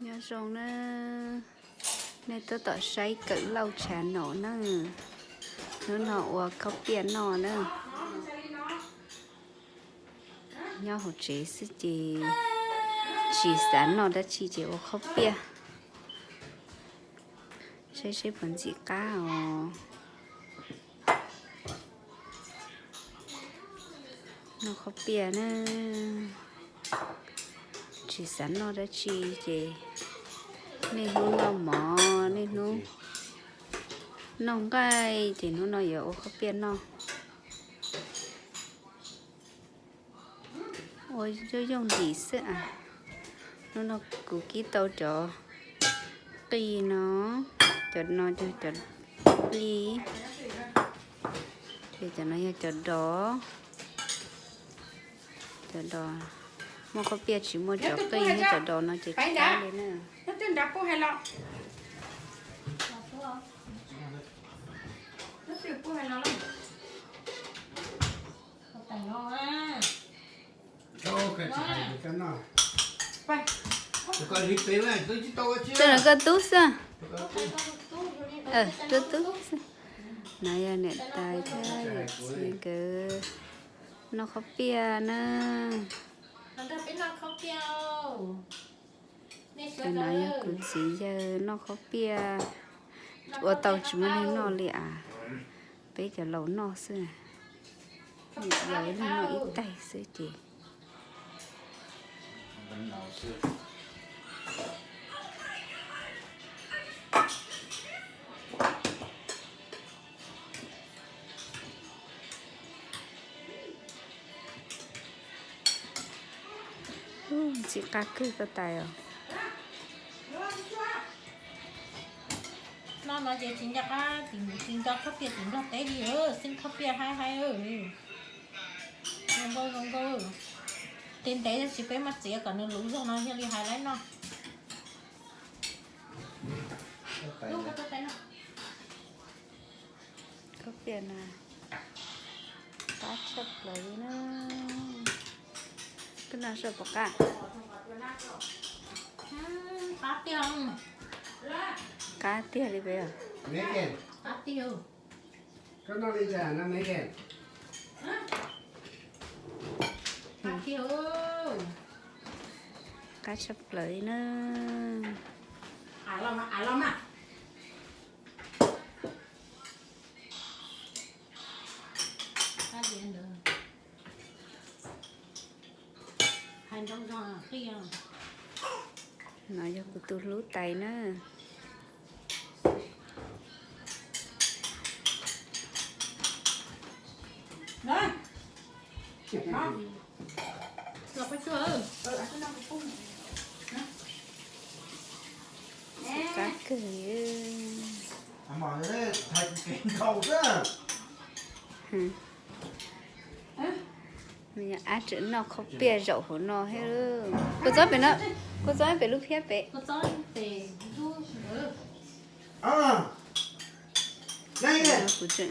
Nyob zoo na, nej tab tom saib Kawm Lauj channel na. Hnub no ua khaub piaj noj na. Nyob hauv tsev xwb ces tsis xav noj dab tsi ces ua khaub piaj, saib seb puas ntxim qab os. Noj khaub piaj na, tsis xav noj dab tsi ces niaj hnub noj mov, niaj hnub noj nqaij ces hnub no yuav ua khaub piaj noj. Ua yooj yooj yim xwb as. Hnub no kuv kib tau cov qij no, cov no yog cov qij, ces cov no yog cov dos. Cov dos, muaj khaub piaj tsis muaj cov qij thiab cov dos no ces tsis qab li na. Koj tub xwb, koj tub xwb. No yog niam tais thiab yawm txiv nkawd noj khaub piaj na. Cov no yog kuv txiv yawg noj khaub piaj, ua tau tsis muaj neeg noj li as, peb cov laus noj xwb. Yawg noj ib tais xwb ces. Ntxim qab kawg koj tais os. Noj no ces tsis nco qab, tsis nco khaub piaj tim Nplog teb li, xeeb khaub piaj haib haib. Zoo nkauj zoo nkauj. Tig ntev tab sis peb muab txiav kom nws luv zog no yog li hais laib noj. Khaub piaj na, qab tshaj plaws li na. Koj noj soj puas qab? Qab tiag li peb os. Qab tshaj plaws li na. No yog kuv tus hlub tais na. Qab kawg. Ab tseem noj khaub piaj zaum hauv no thiab. Kua txob pem no, kua txob pem lub phiab pem. Kuv tseem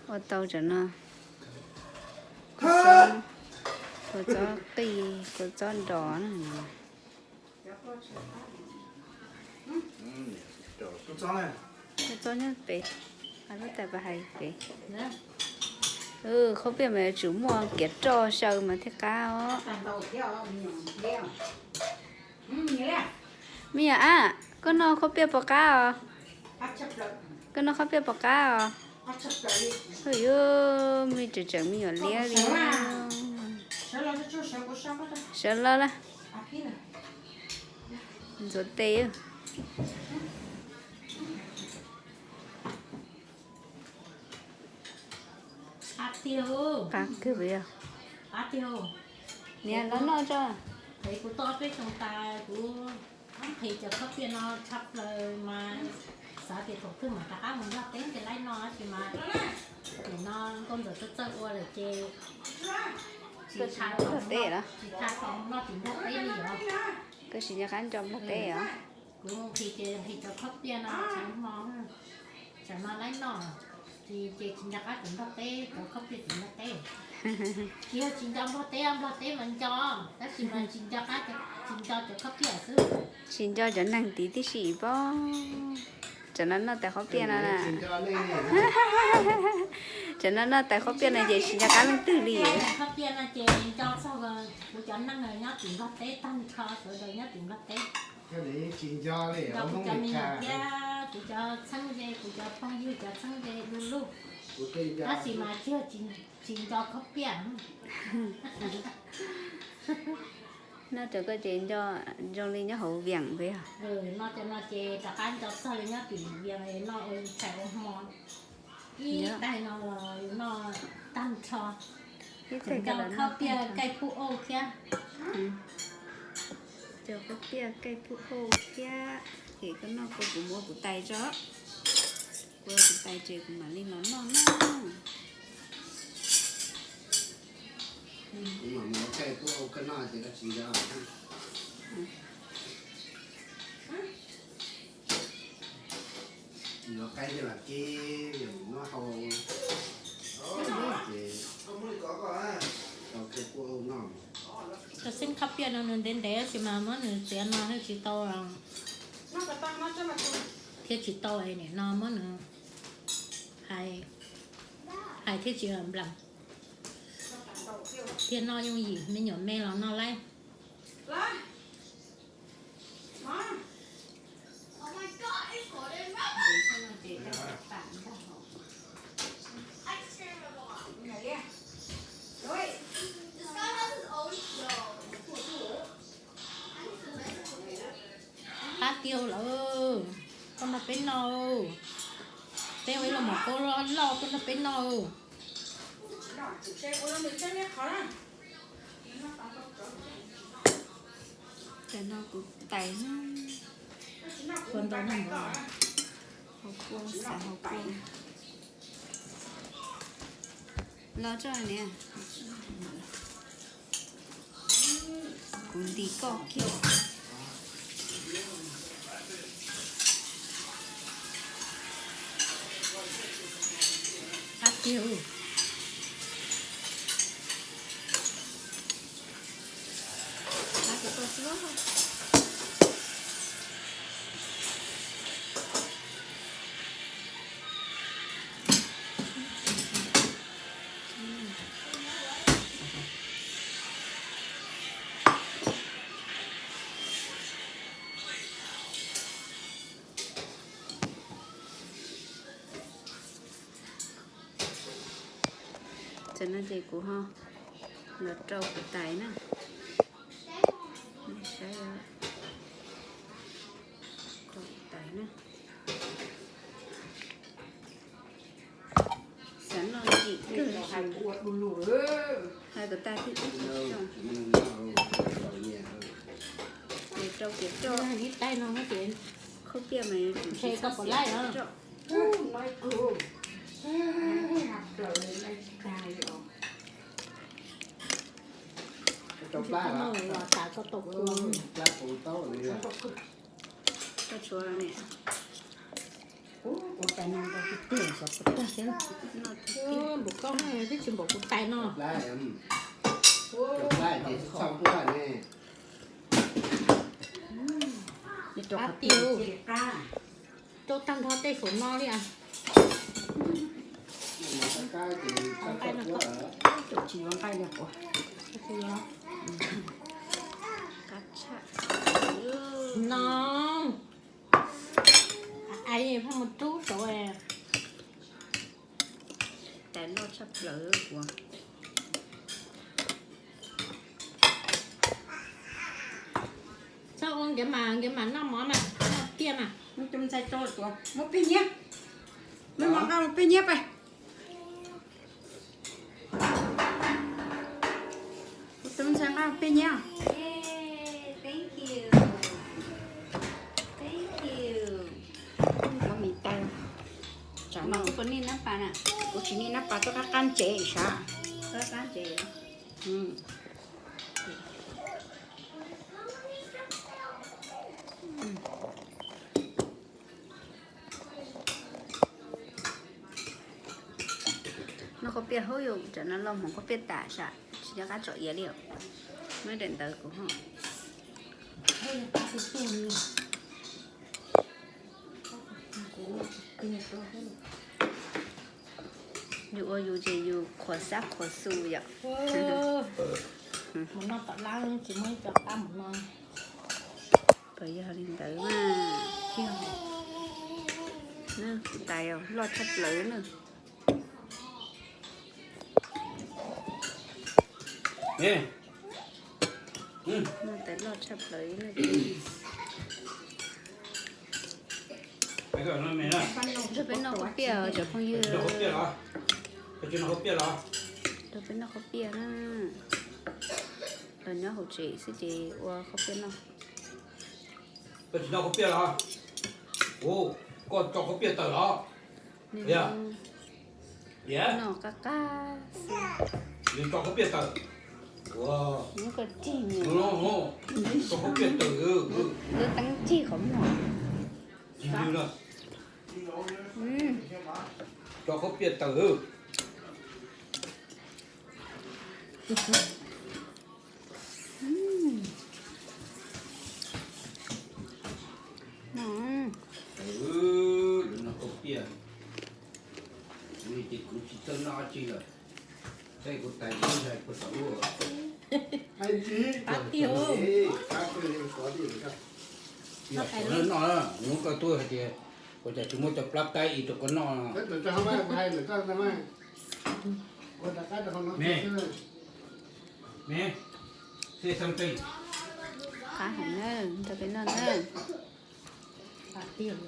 ua tau cov no, kua txob qij, kua txob dos na. Kua txob nyob pem, lub tais pas hais pem. Khaub piaj mas yuav tsum muaj kiav roj xyaw mas thiaj qab os. Me nyuam ab, koj noj khaub piaj puas qab os? Koj noj khaub piaj puas qab os? Hu yuv, me tseem tseem me nyuam liab li. Sawv los lawm. Ntxuav tes. Qab kawg li. Niam los noj tso. Kuv tau peb xyoo tas kuv nqhis cov khaub piaj no tshaj plaws mas xav tias thaum twg mam rov qab mus Nplog teb ces laib noj tab sis mas nim no nkauj ntxawm txawj txawj ua lawm ces tsis tshua tau mus noj tim Nplog teb li os. Koj tsis nco qab nco Nplog teb os. Kuv mus nqhis ces nqhis cov khaub piaj no tshav hmo, tsam no laib noj, ces tsis nco qab cov Nplog teb, cov khaub piaj tim Nplog teb. Tsis yog tsis nco Nplog teb, Nplog teb mas nco, tab sis mas tsis nco qab cov Tsis nco cov neeg tid tib si pob. Cov no noj tais khaub piaj no na. Cov no noj tais khaub piaj no ces tsis nco qab leej twg li. Khaub piaj no ces nco txog kuv cov neeg nyob tim Nplog teb tag nrho, sawv daws nyob tim Nplog teb. Nco kuv cov me nyuam thiab kuv cov txheeb ze, kuv cov phooj ywg cov txheeb ze du lug. Tab sis mas tsis yog tsis nco khaub piaj. Noj cov ko ces nco zoo li nyob hauv Vias nkaus yog. Noj cov no ces rov qab nco txog li nyob tim Vias no ua tshais ua hmo. Ib tais no los noj tag nrho. Nco khaub piaj kaij pub auj thiab. Nco khaub piaj kaij pub auj thiab. Ces koj noj koj kuv muab kuv tais tso. Kuv ua kuv tais ces kuv mam li los noj na. Kuv mam muab kaij pub auj koj noj ces koj tsis nco. Noj qaib tej los kev, yog mus noj hau ces tau kaij pub auj noj. Cov xeeb khaub piaj no nws ntev ntev tab sis mas muab nws txiav no thiaj tsis tau, thiab tsis tau es nim no muab nws hais, hais thiaj tsis nplam. Thiaj noj yooj yim, me nyuam me los noj laib. Qab tiag lawm, tuaj nrog peb noj. Peb ua ib lub mov koob loj loj tuaj nrog peb noj. Cov no kuv tais, ua ntau nag npog, hauv kuaj, xav hauv kuaj. Los tso niam, kuv ntim koj kiag. Qab tiag. Cov no ces kuv ho los rau kuv tais na. Saib, rau kuv tais na. Xav noj ntsim kawg, hais kom tag twb ib tug xyoo. Ces rau kiag rau, khaub piaj mas yuav tsum ntshe txhob siav rau. Koj tshuav los niam. Npaum koj twb tsis npaum kuv tais no. Qab tiag, rau tag nrho tej saum no li as. Tsis yuav nqaij li. No, ais pheej mus rub saud. Tais loj tshaj plaws kuv. Txhob ua nkiav mas, nkiav mas noj mov mas, noj tiaj mas. Muab cov ntxhais rau tuav, muab peb nyiab. Muab mov nqa mus peb nyiab pais. Kuv tus ntxhais nqa peb nyiab. Thank you. Thank you. Kuv mis tais. Tsam no kuv puas nij nab pas na? Kuv tsis nij nab pas, rau qab qab ntsev sav. Qab qab ntsev. Noj khaub piaj hauv yus, tsam no los hmoov khaub piaj tas sav, tsis nco qab tsom iav li os. Muab daim ntawv kuv ho. Yus ua yus ces yus qhuas xab qhuas xu yom. Mus noj tom lab tsis muaj ib co qab mus no. Puas yog li ntawd mas? Tais loj tshaj plaws na. Tais loj tshaj plaws na. Nrog peb noj khaub piaj cov phooj ywg. Nrog peb noj khaub piaj na. Los nyob hauv tsev xwb ces ua khaub piaj noj. Koj tsis noj khaub piaj los? Koj tso khaub piaj tawm los? Noj qab qab xwb. Nws tso khaub piaj tawm. Tso khaub piaj tawm. Lub teeb cig qhov muag. Tso khaub piaj tawm. Lawv noj khaub piaj, kuv ces kuv tsis txawj noj dab tsi lawm, saib kuv tais kuv zais puas tau ua. Qab tiag. Noj, hnub koj tuaj hais tias ua cas tsis muab cov plab taib ib rau koj noj. Me, say something. Qab heev na, nrog peb noj na. Qab tiag.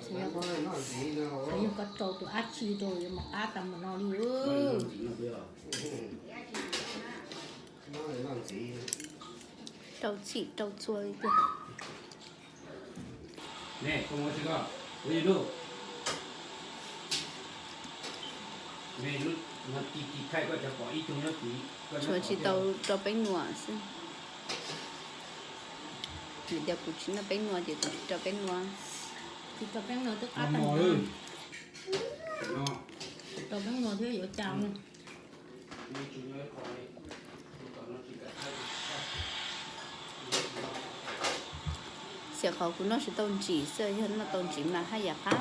Yog koj rau tus dab tsi rau yuav mus qab tas mus no li. Rau txhim rau txhua li tiag. Tshuav tsis tau rau peb nua xwb. Vim tias kuv tsis noj peb nua ces kuv tsis rau peb nua. Tsis rau peb nua twb qab tag. Rau peb nua thiab yuav cas. Xyov qhov kuv noj tsis tau ntsim xwb, yog noj tau ntsim mas haj yam qab.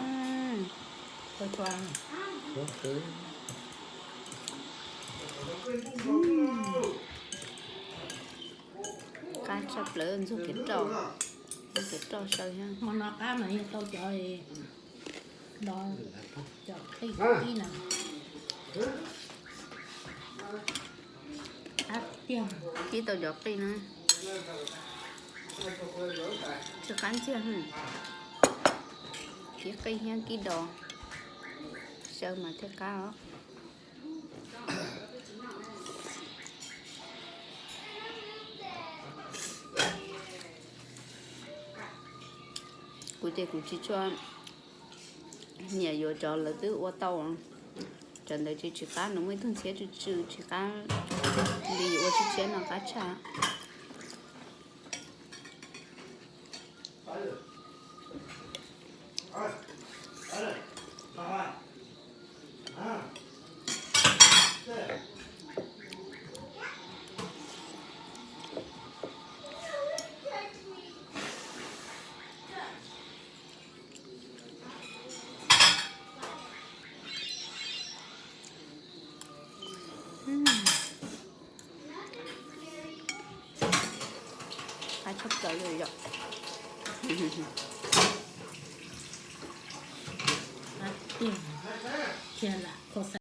Qab tshaj plaws ntxuag kev roj, ntxuag kev roj saw thiab. Hmo no qab mas yog tau cov, cov qij qib na. Qab tiag. Kib tau cov qij na. Tsis qab ntxiag. Kib qij thiab kib dos, saw mas thiaj qab os. Kuv ces kuv tsis tshua nyiam yuav cov lawv twb ua tau. Cov ntawd ces tsis qab, nws muaj ib tug ntxhiab tsw tsw tsis qab li, yuav ua tshiab tshiab no qab tshaj. Qab tshaj plaws li yom.